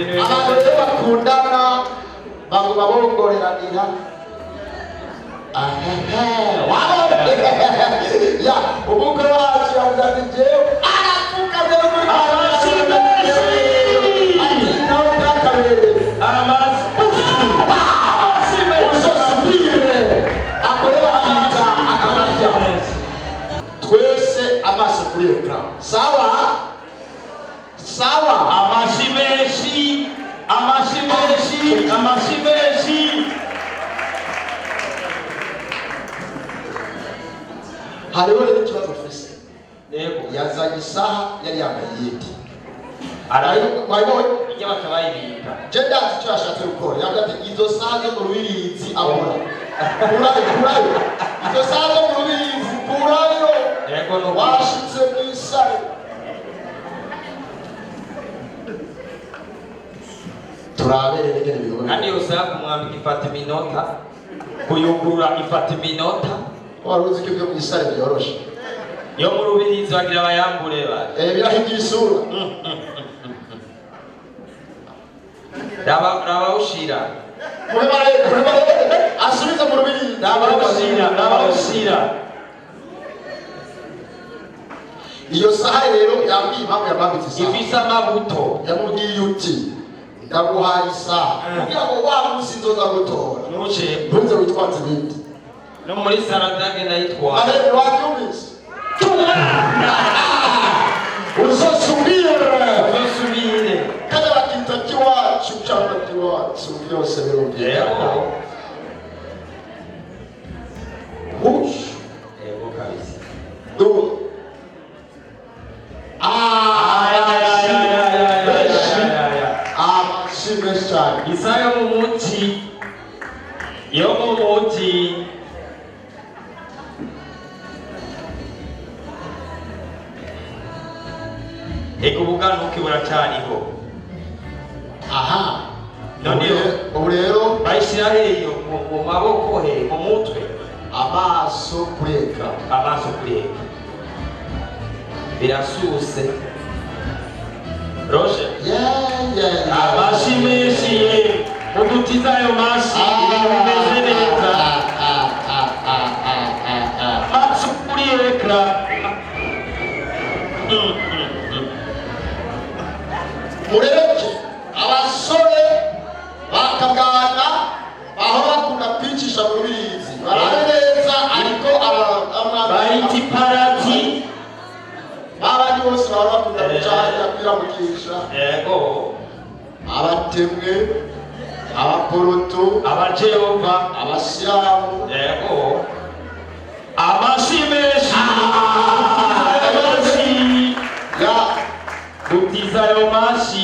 Ibintu Abantu bimeze rero bakundana baguma bongoreranira. Ahehe, wabonye ya umukwe wacu yavuze ati jewe arapfukamye no muri Amashyi menshi! Ati nawe byakabereye. Amashyi, amashyi menshi. Uzosubire akorera akita akamarya. Twese amaso kuri écran, sawa sawa. Amashyi menshi, amashyi menshi, amashyi menshi. Hariho rero ikibazo mfise. Yego. Yazanye isaha yari yambaye iyindi. Arayo. Wayibonye? Ijya bakabayibika. Je ndazi icyo yashatse gukora. Yavuze ati izo saha zo mu Rubirizi abona, kurayo, kurayo izo saha zo mu Rubirizi, kurayo. Yego, no. Washitse mw'isare, turabe rero ingene ibikorwa. Kandi iyo saha kumwambika ifata iminota, kuyugurura ifata iminota. Wari uzi ko ibyo mw'isare byoroshe? Yo mu Rubirizi bagira bayambure baje. Birahinduye isura. Raba, raba ushira. Muri bare, muri bare, asubize mu Rubirizi. Raba ushira, raba ushira. Iyo saha rero yambwiye impamvu yamwambitse isaha. Ifise amabuto. Yamubwiye uti ndaguhaye isaha kugira ngo wa munsi nzoza gutora nuce ntuze witwaze ibindi. No muri saradage ndayitwara. Ahe, wabyumvise, uzosubire. Uzosubire. Kandi bakita kiwacu cyangwa kiwacu, byose birumvikana. Yego. Hush. Yego kabisa. Du. Ay, ay, ay, ay, ay, ay, ay, ay, ay, ay. Amashyi menshi cyane. Isaha yo mu muci, yo mu muci. Ego, ubuganuke buracyariho. Aha. None ubu rero bayishyira heyo? Mu maboko he, mu mutwe? Amaso kuri écran. Amaso kuri écran, birasuse Roger. Yeah. Amashi menshi ye, udutiza ayo mashi, ibintu bimeze neza. Amaso kuri écran. Mureke abasore bakabwana bahora bakunda kwicisha mu Rubirizi barabe neza, ariko Bayita iparati. Babandi bose bahora bakunda guca hariya kwiramukisha. Yego. Abatemwe, abaporoto, abajehova, abasilamu. Yego, amashi menshi, amashi. Ya. Dutiza ayo mashi.